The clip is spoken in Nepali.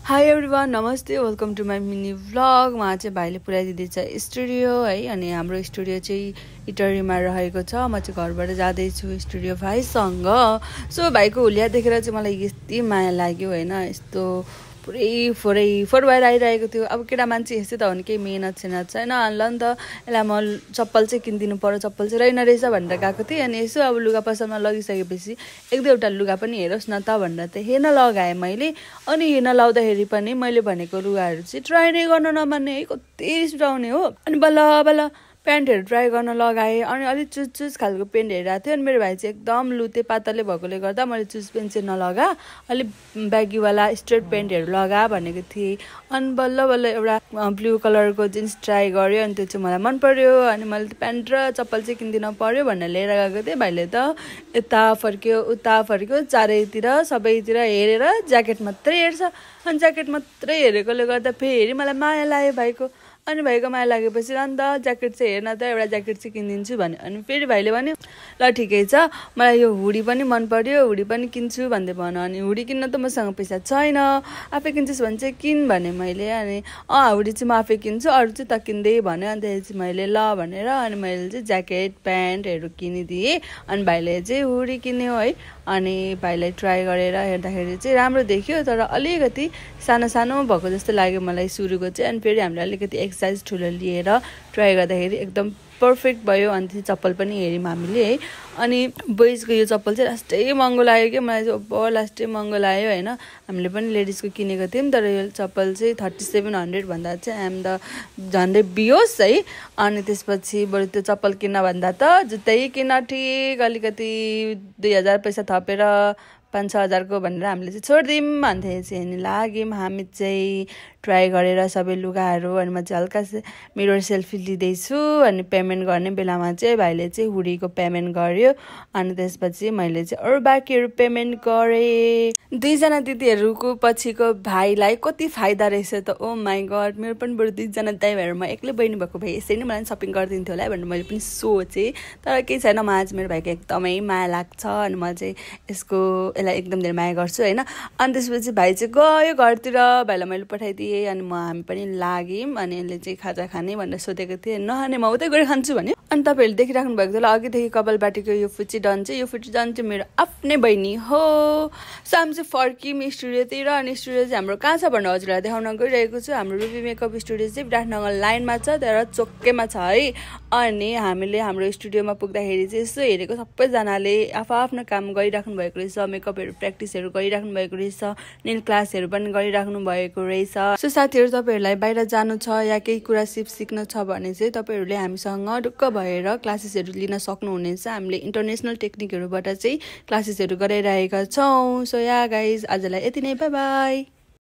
High everyone namaste welcome to my mini vlog. उहाँ चाहिँ भाइले पुऱ्याइदिँदैछ स्टुडियो है। अनि हाम्रो स्टुडियो चाहिँ इटरीमा रहेको छ। म चाहिँ घरबाट जाँदैछु स्टुडियो भाइसँग। सो भाइको हुलिया देखेर चाहिँ मलाई यति माया लाग्यो होइन। यस्तो पुरै फोर भएर आइरहेको थियो। अब केटा मान्छे यस्तै त हो नि, केही मेहनत छैन ल नि त। यसलाई म चप्पल चाहिँ किनिदिनु पर्यो, चप्पल चाहिँ रहेन रहेछ भनेर गएको थिएँ। अनि यसो अब लुगा पसलमा लगिसकेपछि एक दुईवटा लुगा पनि हेरोस् न त भनेर चाहिँ हेर्न लगाएँ मैले। अनि हेर्न लाउँदाखेरि पनि मैले भनेको लुगाहरू चाहिँ ट्राई नै गर्न नमान्ने है, कति रिस उठाउने हो। अनि बल्ल बल्ल प्यान्टहरू ट्राई गर्न लगाएँ। अनि अलिक चुज खालको पेन्ट हेरेको थियो। अनि मेरो भाइ चाहिँ एकदम लुते पातले भएकोले गर्दा मैले चुज पेन्ट चाहिँ नलगा, अलिक ब्यागीवाला स्ट्रेट पेन्टहरू लगा भनेको थिएँ। अनि बल्ल बल्ल एउटा ब्लू कलरको जिन्स ट्राई गऱ्यो। अनि त्यो चाहिँ मलाई मन पर्यो। अनि मैले प्यान्ट र चप्पल चाहिँ किनिदिन पर्यो भनेर लिएर गएको थिएँ। भाइले त यता फर्क्यो उता फर्क्यो, चारैतिर सबैतिर हेरेर ज्याकेट मात्रै हेर्छ। अनि ज्याकेट मात्रै हेरेकोले गर्दा फेरि मलाई माया लाग्यो भाइको। अनि भाइको माया लागेपछि ल नि त ज्याकेट चाहिँ हेर्न त, एउटा ज्याकेट चाहिँ किनिदिन्छु भन्यो। अनि फेरि भाइले भन्यो ल ठिकै छ, मलाई यो हुडी पनि मन पर्यो, हुडी पनि किन्छु भन्दै भन्यो। अनि हुडी किन्न त मसँग पैसा छैन, आफै किन्छस् भने चाहिँ किन भने मैले। अनि हुडी चाहिँ म आफै किन्छु, अरू चाहिँ त किन्दै भन्यो। अनि त्यसपछि मैले ल भनेर अनि मैले चाहिँ ज्याकेट प्यान्टहरू किनिदिएँ। अनि भाइले चाहिँ हुडी किन्यो है। अनि भाइलाई ट्राई गरेर हेर्दाखेरि चाहिँ राम्रो देखियो, तर अलिकति सानो सानो भएको जस्तो लाग्यो मलाई सुरुको चाहिँ। अनि फेरि हामीले अलिकति एक्सर्साइज ठुलो लिएर ट्राई गर्दाखेरि एकदम पर्फेक्ट भयो। अनि त्यो चप्पल पनि हेऱ्यौँ हामीले है। अनि बोइजको यो चप्पल चाहिँ लास्टै महँगो लाग्यो क्या मलाई चाहिँ, लास्टै महँगो लाग्यो होइन। हामीले पनि लेडिजको किनेको थियौँ, तर यो चप्पल चाहिँ 3700 भन्दा चाहिँ झन्डै बियोस् है। अनि त्यसपछि बरु त्यो चप्पल किन्न भन्दा त जुत्तै किन्न ठिक, अलिकति 2000 पैसा थपेर 5-6 हजारको भनेर हामीले चाहिँ छोडिदिउँ भन्थे चाहिँ। अनि लाग्यौँ हामी चाहिँ ट्राई गरेर सबै लुगाहरू। अनि म चाहिँ हल्का मिरर सेल्फी लिँदैछु। अनि पेमेन्ट गर्ने बेलामा चाहिँ भाइले चाहिँ हुडीको पेमेन्ट गर्यो। अनि त्यसपछि मैले चाहिँ अरू बाँकीहरू पेमेन्ट गरेँ। दुईजना दिदीहरूको पछिको भाइलाई कति फाइदा रहेछ त, ओ माई गड। मेरो पनि बरु दुईजना दाइ भएर म एक्लै बहिनी भएको भए यसरी नै मलाई सपिङ गरिदिन्थ्यो होला भनेर मैले पनि सोचेँ। तर केही छैन, मलाई चाहिँ मेरो भाइको एकदमै माया लाग्छ। अनि म चाहिँ यसलाई एकदम धेरै माया गर्छु होइन। अनि त्यसपछि भाइ चाहिँ गयो घरतिर, भाइलाई मैले पठाइदिएँ। अनि हामी पनि लाग्यौँ। अनि यसले चाहिँ खाजा खाने भनेर सोधेको थिएँ, नखाने म उतै गएर खान्छु भन्यो। अनि तपाईँहरूले देखिराख्नु भएको थियो होला अघिदेखि कपालबाटीको यो फुची डन चाहिँ, यो फुची डन चाहिँ मेरो आफ्नै बहिनी हो। सो हामी चाहिँ फर्क्यौँ स्टुडियोतिर। अनि स्टुडियो चाहिँ हाम्रो कहाँ छ भनेर हजुरलाई देखाउन गइरहेको छु। हाम्रो रुबी मेकअप स्टुडियो चाहिँ विराटनगर लाइनमा छ, तर चोकैमा छ है। अनि हामीले हाम्रो स्टुडियोमा पुग्दाखेरि चाहिँ यसो हेरेको सबैजनाले आफ्नो काम गरिराख्नु भएको रहेछ, मेकअपहरू प्र्याक्टिसहरू गरिराख्नु भएको रहेछ, नेल क्लासहरू पनि गरिराख्नु भएको रहेछ। सो साथीहरू, तपाईँहरूलाई बाहिर जानु छ या केही कुरा सिक्नु छ भने चाहिँ तपाईँहरूले हामीसँग ढुक्क भएर क्लासेसहरू लिन सक्नुहुनेछ। हामीले इन्टरनेसनल टेक्निकहरूबाट चाहिँ क्लासेसहरू गराइरहेका छौँ। सो या गाइज, आजलाई यति नै, बाई बाई।